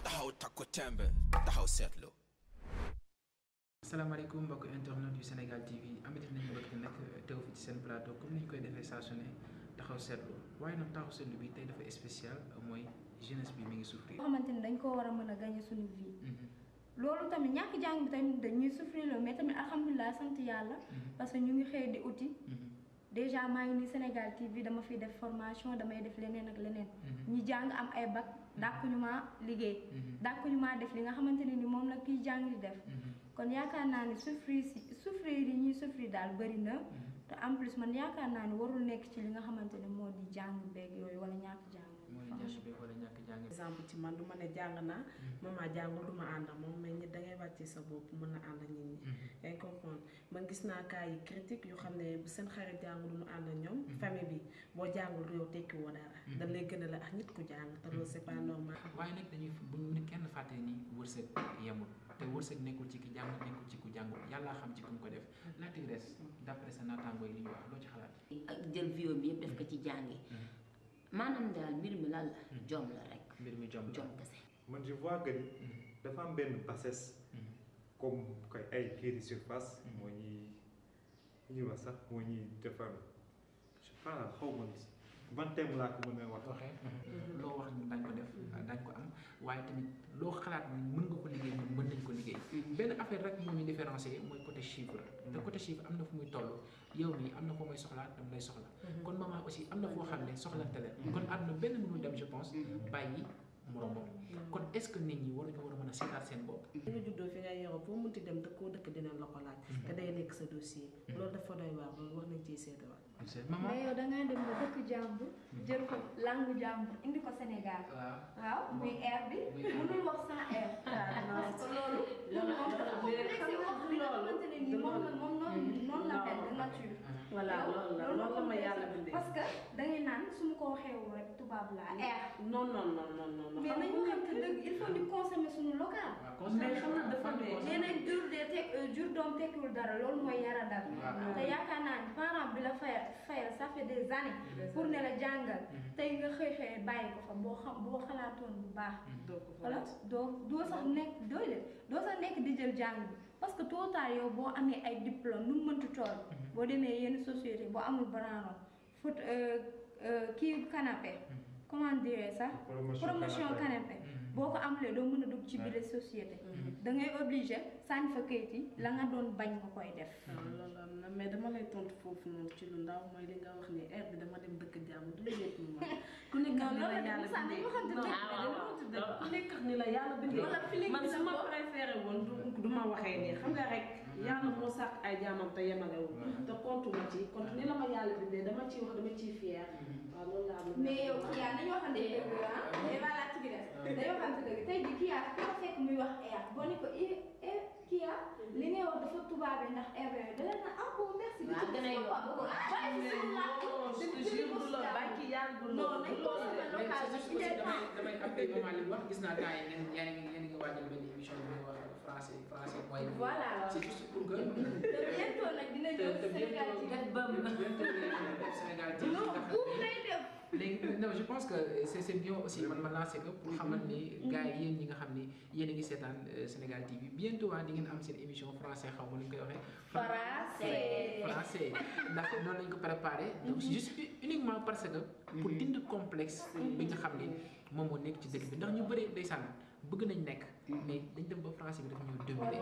taxaw takku tembe taxaw seetlu. Assalamualaikum mbokk internet du Senegal TV amati nañu bëgg nag teew fi ci seen plateau comme ni ñu koy defee saa su ne taxaw seetlu waaye nag taxaw seetlu bi tey dafa spécial mooy jeunesse bi mi ngi souffrir. xamante ni dañ ko war a mën a gagner suñu vie. loolu tamit ñàkk jàng bi tamit dañuy souffrir la mais tamit alhamdulilah sant yàlla. parce que ñu ngi xëy di uti. déjà maa ngi nii Senegal TV dama fiy def formation damay def leneen ak leneen. ñi jàng am ay bac dàkkuñu maa liggéey. dàkkuñu maa def li nga xamante ne ni moom la kiy jàng di def. kon yaakaar naa ni souffrir yi ñuy souffrir daal bëri na. te en plus man yaakaar naa ni warul nekk ci li nga xamante ne moo di jàng beeg yooyu wala ñàkk jàng. mooy jàng beeg wala ñàkk jàng. exemple ci man du ma ne jàng naa. maman jàngul du ma ànd ak moom mais ñi dangay wàcce sa bopp mën a ànd ak nit ñi. yaa ngi comprendre man gis naa cas yi critique yu xam ne bu seen xarit jàngul du ñu ànd ak ñoom. famille bi boo jàngul yow tekki woo dara. dañ lay gën a la ak nit ku jàng te loolu c'est pas normal. waaye nag dañuy bu ñu kenn fàtte ni wërsëg yemul te wërsëg nekkul ci ki jàng nekkul ci ku jàngul yàlla xam ci ku mu ko def la tigresse d'après sa naataango yi li ñu wax loo ci xalaat. ak jël vieux bi yëpp def ko ci jàngi. maanaam daal mbir mi lan la. jom la rek. mbir mi jom kese. man je vois que dafa am benn bassesse. comme kay ay kii di surface. moo ñuy wax sax moo ñuy defar je sais pas xaw ma ban thème laa ko mën a wax. loo wax dañ ko def dañ ko am waaye tamit loo xalaat ni mën nga ko liggéey ñun mën nañ ko liggéey. benn affaire rek moo ñu différencier mooy côté chiffre. te côté chiffre am na fu muy toll yow nii am na foo may soxlaat dama lay soxla. kon maman aussi am na foo xam ne soxlante leen. kon àdduna benn mënul dem je pense bàyyi moromam. kon est-ce que nit ñi waruñu war a mën a seetaat seen bopp. li nga juddoo fi nga yoroo foo munti dem dëkkoo dëkk dinañ la ko laaj. te day nekk sa dossier. loolu dafa doy waar loolu war nañ ciy seetaat. maman mais yow da ngaa dem ba dëkk jàmbur jël ko langue jàmbur indi ko Sénégal. waaw muy air bi. mënul wax sans air. parce que loolu. noonu la mel de nature. voilà loolu la ma yàlla bindee. parce que da ngay naan su ma ko waxee rek tubaab laa air. non. mais nañu xam te dëgg il faut ñu consommer suñu local. mais xam na dafa nee nañ jur doom tekkiwul dara loolu mooy yara dal. te yaakaar naa ni parent bi la fayal ça fait des années. pour ne la jàngal. tey nga xëy bàyyi ko fa boo xalaatoon bu baax. voilà doo sax nekk di jël jàng bi parce que tôt ou tard yow boo amee ay diplôme nu mu mënti toll. boo demee yenn société boo amul branron foot kii canapé. comment dire ça promotion canapé boo ko amulee doo mën a dugg ci biir société. da ngay obligé sànni fa kayit yi la nga doon bañ nga koy def. loolu am na mais dama lay tontu foofu noonu ci lu ndaw mooy li nga wax ni air bi dama dem dëkk jàmm du lépp lu ma ku nekk ni la yàlla bindee ku nekk ni la yàlla bindee man su ma préféré woon du ma waxee nii xam nga rek yàlla moo sàkk ay jaamam te yemalewul te kontu ma ci kon ni la ma yàlla bindee dama ciy wax dama ciy fier waaw loolu laa am. mais yow yaa nañu waxante dëgg mais voilà ci bi des dañoo waxante dëgg tey jii kii yaa ko fekk muy wax air boo ne ko kii yaa li ngay wax dafa tubaabee ndax air yooyu da leen ah bon merci. waaw gën a yomb damay appelé maman li wax gis naa gars yi yéen a ngi waajal benn émission bi ñuy wax français mooy. voilà c'est juste pour que. te bientôt nag dina ñëw Sénégal ci def bam. Sénégal ci non buum lay def. léegi non je pense que c'est bien aussi man lancé que pour xamal ni gars yi yéen ñi nga xam ni yéen a ngi seetaan Sénégal TV bientôt di ngeen am seen émission français xaw ma nu ñu koy waxee. français ndax noonu lañ ko préparé. donc juste uniquement parce que. pour dindi complexe. bi nga xam ni moom moo nekk ci dëkk bi ndax ñu bëri ndeysaan bëgg nañ nekk. mais dañ dem ba français bi dafa ñëw dominer.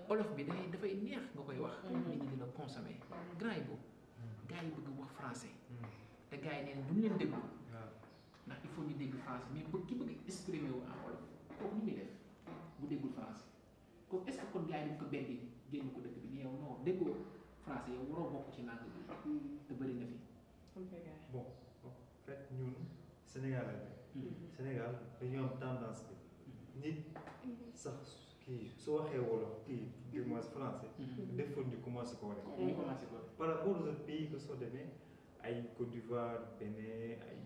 olof bi dafay neex nga koy wax. nit ñi dina consommer. grand yi boobu gars yi bëgg wax français. te gars yi nee nañ duñ leen déglu. ndax il faut ñu dégg français mais ki bëgg exprimer wu en wolof kooku ni muy def bu déggul français kooku est-ce que kon gars yi dañ ko beddi génn ko dëkk bi ni yow non déggoo français yow waroo bokk ci langue bi te bëri na fi. bon en fait ñun Sénégal Sénégal dañu am tendance bi nit sax kii su waxee wolof kii du moins français. des fois ñu commencé ko rek. par rapport aux autres pays que soo demee ay Côte d'Ivoire Bénin ay.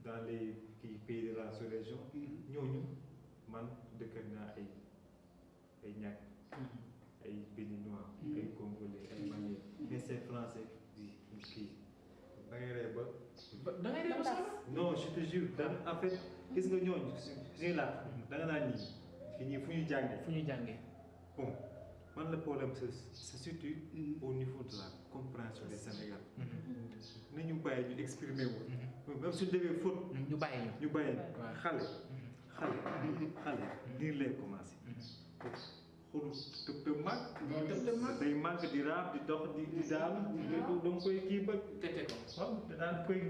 dans les pays de la sous-région. ñooñu man dëkk naa ay ñàkk. ay béninois. ay congolais ay maliens. mais c'est français di kii. da ngay rey ba. da ngay rey ba sax. non je te jure en fait gis nga ñooñu suñuy laaj da nga naan ñii fi ñii fu ñu jàngee bon man le problème se situe au niveau de la compréhension des Sénégal nañu bàyyi ñu exprimer wu même suñu defee faute ñu bàyyi xale nii lay commencé xoolu tëb màgg day màgg di raab di dox di daal danga koy kii ba tete ko waaw daan koy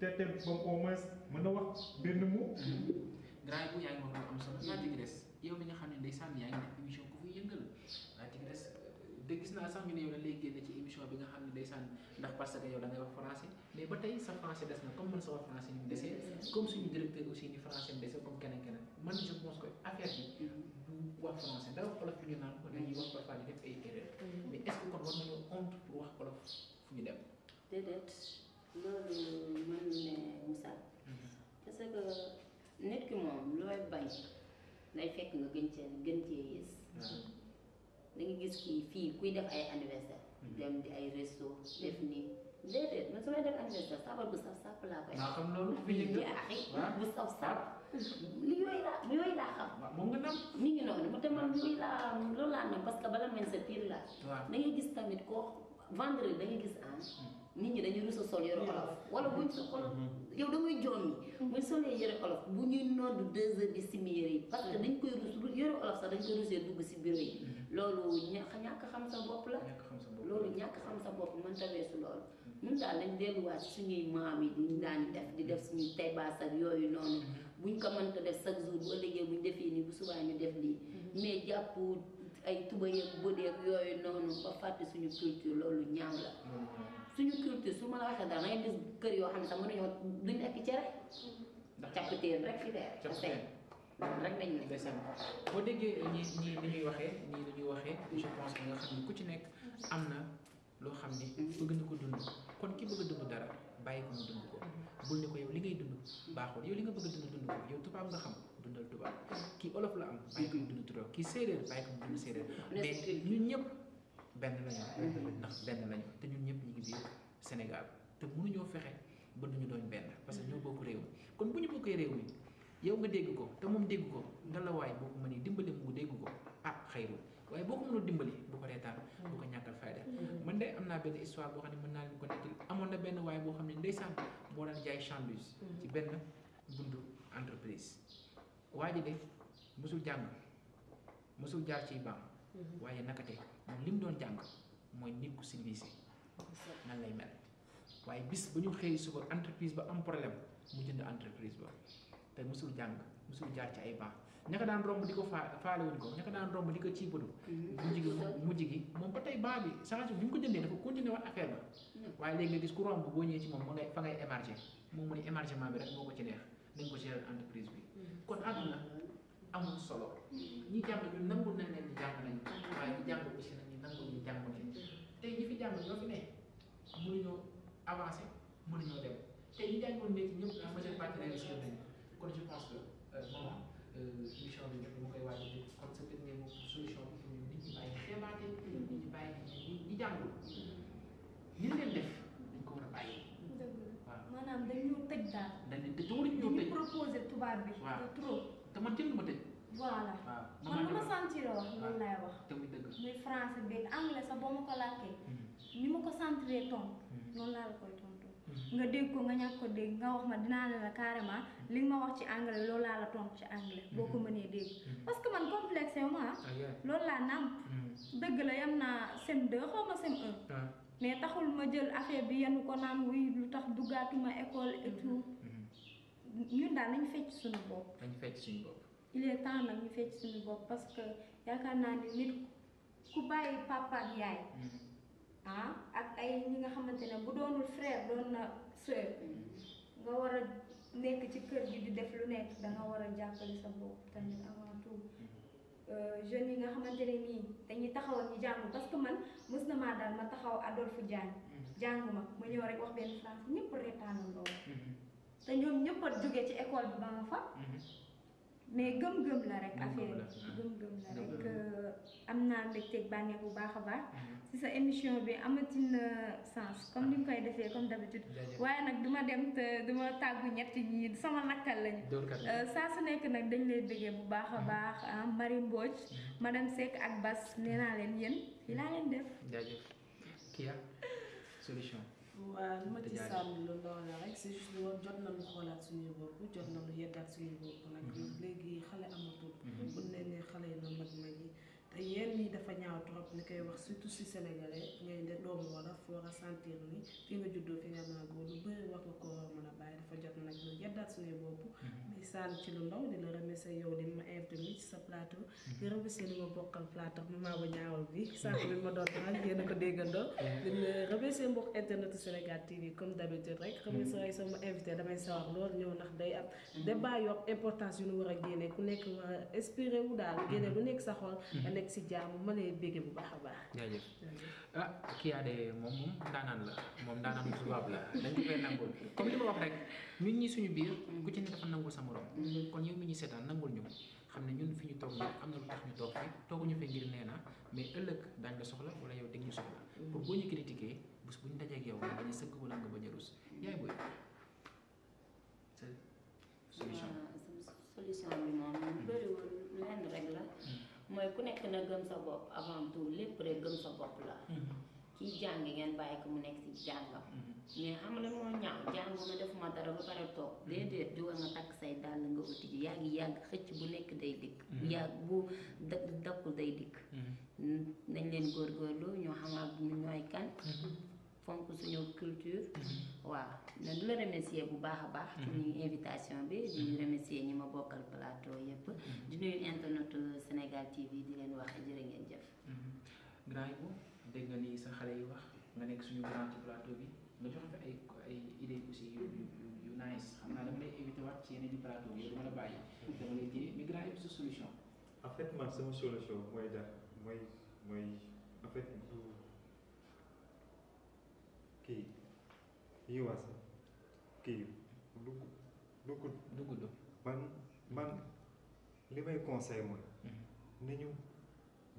tete ba au moins mën na wax benn mot grand bu yaa ngi wax am solo laa tigi des yow mi nga xam ne ndeysaan yaa ngi def émission ku fi yëngal laa tigi des de gis naa sax ñu ne yow dañ lay génne ci émission bi nga xam ne ndeysaan ndax parce que yow da ngay wax français mais ba tey sa français des na comme man sa wax français ni mu desee comme suñu directeur aussi ni français mu desee comme keneen man je pense que affaire bi du wax français dara olof bi ñu naan ko dañuy wax parfois di def ay erreur mais est ce que kon war nañoo honte pour wax olof fu ñu dem déedéet loolu man ne Moussa parce que nit ki moom looy bañ day fekk nga gën cee yées da nga gis kii fii kuy def ay anniversaire dem di ay resto def nii déedéet man su may def anniversaire sabar bu saf sàpp laa koy xam loolu fi di axi bu saf sàpp li yooyu laa xam moom nga nam mi ngi noonu mu te man loolu laa nam parce que bala mañ sa pire la da ngay gis tamit koo vendredi da ngay gis nit ñi dañuy rusa sol yore olof wala buñ sa olof yow da ngay jommi buñ solee yore olof bu ñuy noddu 2 heures di simi yére yi parce que dañ koy rus yore olof sax dañ koy rusee dugg si bureau yi loolu ñàkk xam sa bopp la loolu ñàkk xam sa bopp mën ta weesu loolu ñun daal dañ delluwaat suñuy maam yi diñ daan di def suñuy taybaas ak yooyu noonu buñ ko mënta def chaque jour bu ëllëgee buñ defee nii bu subaa ñu def lii mais jàpp ay tubayeeg bëdeeg yooyu noonu ba fàtte suñu culture loolu ñaaw la suñu culture su ma la waxee daal ngay gis kër yoo xam ne sax mënuñoo duñ lekk cere càppateen rek fi dee rek dañ ne boo déggee ñii ni ñuy waxee je pense que nga xam ne ku ci nekk am na loo xam ne bëgg na ko dund kon ki bëgg a dund dara bàyyi ko mu dund ko bul ne ko yow li ngay dund baaxul yow li nga bëgg a dund ko yow tubaab nga xam dundal tubaab kii olof la am bàyyi ko mu dund tubaab kii séeréer bàyyi ko mu dund séeréer mais ñun ñëpp benn lañu ndax benn lañu te ñun ñëpp ñu ngi biir Sénégal te mënuñoo fexe ba duñu doon benn parce que ñoo bokk réew mi kon bu ñu bokkee réew mi yow nga dégg ko te moom dégg ko nga la waay boo ko mënee dimbali mu dégg ko xayru waaye boo ko mënul dimbali bu ko reetaan bu ko ñàkkal fayda man de am naa benn histoire boo xam ne mën naa leen ko nettali amoon na benn waay boo xam ne ndeysaan moo daan jaay sandwich ci benn buntu entreprise waa ji de mosul jàng mosul jaar ci banc waaye nakate moom li mu doon jàng mooy nit ku civilisé nan lay mel waaye bis ba ñu xëy suba entreprise ba am problème mu jënd entreprise ba te mosul jàng mosul jaar ci ay banc ñaka daan romb di ko faale wuñ ko ñaka daan romb di ko ciibadu mujj gi moom ba tey banc bi change bi ñu ko jëndee dafa continuer waat affaire ba waaye léegi nga gis ku romb boo ñëwee ci moom fa ngay émarger moom mu ne émargement bi rek moo ko ci neex nañ ko gérer entreprise bi kon àdduna amul solo ñi jàng ñu nangul nañ leen ñu jàng nañu waaye ñi jàng aussi nag ñu nangul ñu jàng nañ tey ñi fi jàng ñoo fi ne mënuñoo avancer mënuñoo dem tey ñi jàngoon métier ñëpp la majeure partie réussir nañu kon je pense que maman émission bi ñëpp dama koy waaj a kon sa dernier mot pour solution bi pour nit ñi bàyyi xeebaate nit ñi bàyyi ñi jàngul ñi leen def dañ ko war a bàyyi waaw maanaam dañoo tëj daal dañ leen tëj te waruñu ñoo tëj proposé tubaab bi trop te man kenn du ma tëj voilà man lu ma sentir wax loolu laay wax te muy dëgg muy français bi anglais sax boo ma ko làkkee ni ma ko sentiree tontu noonu laa la koy tontu nga dégg ko nga ñàkk ko dégg nga wax ma dinaa ne la carrément li nga ma wax ci anglais loolu laa la tontu ci anglais boo ko mënee dégg parce que man complexe ma loolu laa nàmp dëgg la yam naa CM2 xaw ma CM1 mais taxul ma jël affaire bi yenu ko naan wuy lu tax duggaatuma école et tout ñun daal nañu fecc suñu bopp il est temps nag ñu fecc suñu bopp parce que yaakaar naa ni nit ku bàyyi papa ak yaay ak ay ñi nga xamante ne bu doonul frère doon na sœur nga war a nekk ci kër gi di def lu nekk danga war a jàppale sa bopp tamit avant tout jeunes yi nga xamante ne nii dañuy taxawal ñu jàng parce que man mës na maa daal ma taxaw Adolphe Diagne jànguma ma ñëw rek wax benn France ñëpp reetaanal loolu te ñoom ñëpp a jóge ci école bi ba ma fa mais gëm-gëm la rek affaire gëm-gëm la rek am naa mbégteeg bànneex bu baax a baax ci sa émission bi amatina sens comme ni nga koy defee comme d'habitude waaye nag duma dem te duma tàggu ñetti ñi sama nakkal lañu saa su nekk nag dañ lay bëggee bu baax a baax Marie Mbodj madame Seck ak Bass nee naa leen yéen fii laa leen def jaajëf Kia solution waaw li ma ci sàmm lu ndaw la rek c'est juste loolu jot nañu xoolaat suñuy bopp jot nañu yeddaat suñuy bopp nag léegi xale amatul bu ne ne xale yi na mag mag yi te yenn yi dafa ñaaw trop ni koy wax surtout si sénégalais ngay de doomu wala foo war a sentir ni fi nga juddoo fi nga màggoo lu bëri wax nga ko war a mën a bàyyi dafa jot nag ñu yeddaat suñuy bopp may sànn ci lu ndaw di la remercier yow di ma invité mi ci sa plateau di remercier li ma bokkal plateau maman bu ñaawal bi sànq bi ma doon wax yéen a ko déggandoo di remercier mbokk internet Sénégal TV comme d'habitude rek remercier sama invité damay sawar loolu ñëw ndax day am débat yoo importance yu ñu war a génne ku nekk war a inspiré wu daal génne lu nekk sa xol nga nekk si jàmm ma lay béggee bu baax a baax jaajëf Kia de moom daanaan la moom daanaan tubaab la dañ ko koy nangul comme li ma wax rek ñun ñi suñu biir ku ci ne dafa nangul sa morom kon yow mi ñu seetaan nangul ñu xam ne ñun fi ñu toog ñëpp am na lu tax ñu toog fi tooguñu fee ngir nee na mais ëllëg daañ la soxla wala yow dégg ñu soxla pour boo ñu critiquer bés bu ñu dajee ak yow nga bañ a sëgg wala nga bañ a rus yaay booy sa solution solution bi moom bëriwul lenn rek la mooy ku nekk na gëm sa bopp avant tout lépp rek gëm sa bopp la kii jàng ngeen bàyyi ko mu nekk ci jàngam mais xam nga moo ñaaw jànguma defuma dara ba pare toog déedéet jógal nga takk say dàll nga uti ji yàgg xëcc bu nekk day dikk bu yàgg bu dakkul day dikk nañ leen góorgóorlu ñoo xamaat ñu ñooy kan fonk suñu culture waaw ne du la remercier bu baax a baax ci ñu invitation bi di remercier ñi ma bokkal plateau yëpp di nuyu internet Sénégal TV di leen wax jërë ngeen jëf grand yi dégg nga ni sa xale yi wax nga nekk suñu grand ci plateau bi nga joxe fi ay idée aussi yu nice xam naa dama lay invité waat ci yeneen di plateau bi yow dama la bàyyi dama lay téye mais grand yi sa solution en fait man sama solution mooy def mooy en fait kii yi wax kii dugg man li may conseil mooy nañu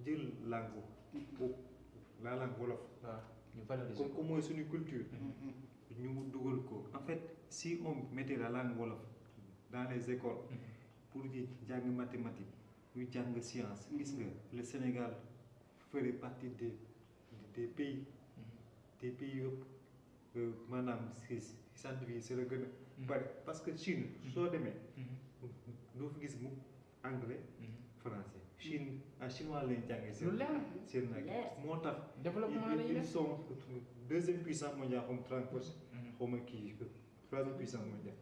jël langue la langue wolof ñu valoriser comme mooy suñu culture ñu dugal ko en fait si on mettait la langue wolof dans les écoles pour ñu jàng mathématique ñu jàng science gis nga le Sénégal ferait partie des pays yëpp maanaam si centre bi c'est la gën a bari parce que Chine soo demee doo fi gis mu anglais français Chine chinois lañ jàngee seen nag moo tax ils sont deuxième puissance mondiale comme transport xaw ma kii troisième puissance mondiale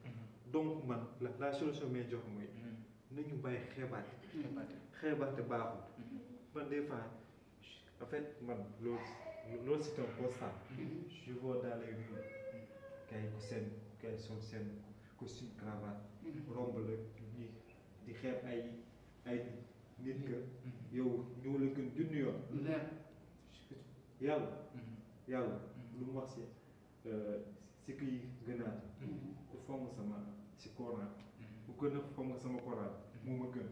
donc man la solution may jox mooy nañu bàyyi xeebaate baaxul man des fois en fait man loolu c'est un constat je vois dans les rues kay sol seen costume cravate romb la di xeeb ay nit que yow ñoo la gën junni yoon yàlla lu mu wax si kuy gënaat ku fonk sama si Coran ku gën a fonk sama Coran moo ma gën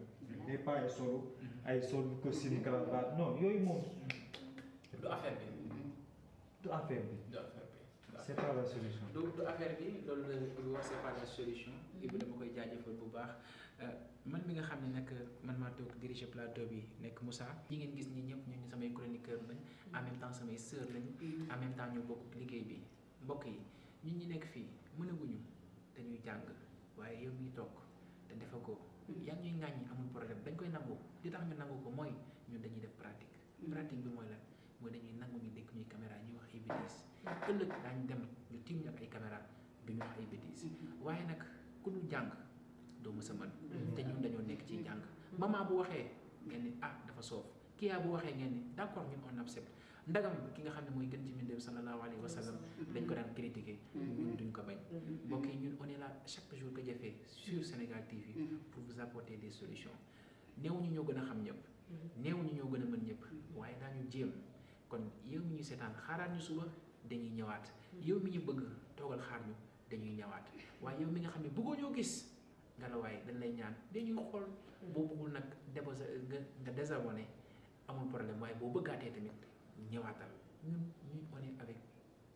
mais pas ay solu costume cravate non yooyu moom du affaire bi c'est pas la solution du affaire bi loolu la wax c'est pas la solution Ibou dama koy jaajëfal bu baax man mi nga xam ne nag man maa toog diriger plateau bi nekk Moussa ñi ngeen gis ñi ñëpp ñu samay chroniqueur lañ en même temps samay sœur lañ en même temps ñu bokk liggéey bi mbokk yi ñun ñi nekk fii mënaguñu dañuy jàng waaye yow miy toog te defa ko yaa ñuy ŋàññi amul problème dañ koy nangu li tax ñu nangu ko mooy ñun dañuy def pratique pratique bi mooy lan mooy dañuy nangu ñu dégg ñuy caméra ñuy wax ay bêtises ëllëg daañu dem ñu tiim ñu ak ay caméra du ñu wax ay bêtises waaye nag ku dul jàng doo mës a mën te ñun dañoo nekk ci jàng maman bu waxee ngeen ni ah dafa soof Kia bu waxee ngeen ni d'accord ñun on accepte ndagam ki nga xam ne mooy gën ci mbindeef sallallahu alayhi wa sallam dañ ko daan critiquer ñun duñ ko bañ mbokk yi ñun on est là chaque jour que jafee sur Sénégal TV pour vous apporter des solutions néew ñu ñoo gën a xam ñëpp néew ñu ñoo gën a mën ñëpp waaye daañu jéem kon yow mi ñu seetaan xaaraat ñu suba dañuy ñëwaat yow mi ñu bëgg toogal xaar ñu dañuy ñëwaat waaye yow mi nga xam ne bëggoo ñoo gis ngelawaay dañ lay ñaan dañuy xool boo bëggul nag déposé nga désabonné amul problème waaye boo bëggaatee tamit ñëwaatal ñun on est avec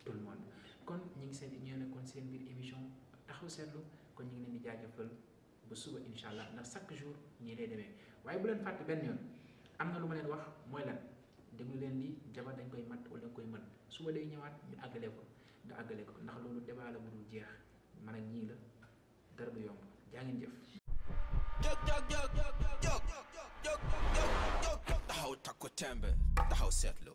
tout le monde kon ñi ngi seen ñoo nekkoon seen biir émission taxaw seetlu kon ñu ngi leen di jaajëfal ba suba incha allah ndax chaque jour ñii lay demee waaye bu leen fàtte benn yoon am na lu ma leen wax mooy lan déglu leen li jabar dañ koy mat wala dañ koy mën suba day ñëwaat ñu àggale ko nga àggale ko ndax loolu débat la bu dul jeex man ak ñii la dara du yomb jaa ngeen jëf. taxaw takku tembe taxaw seetlu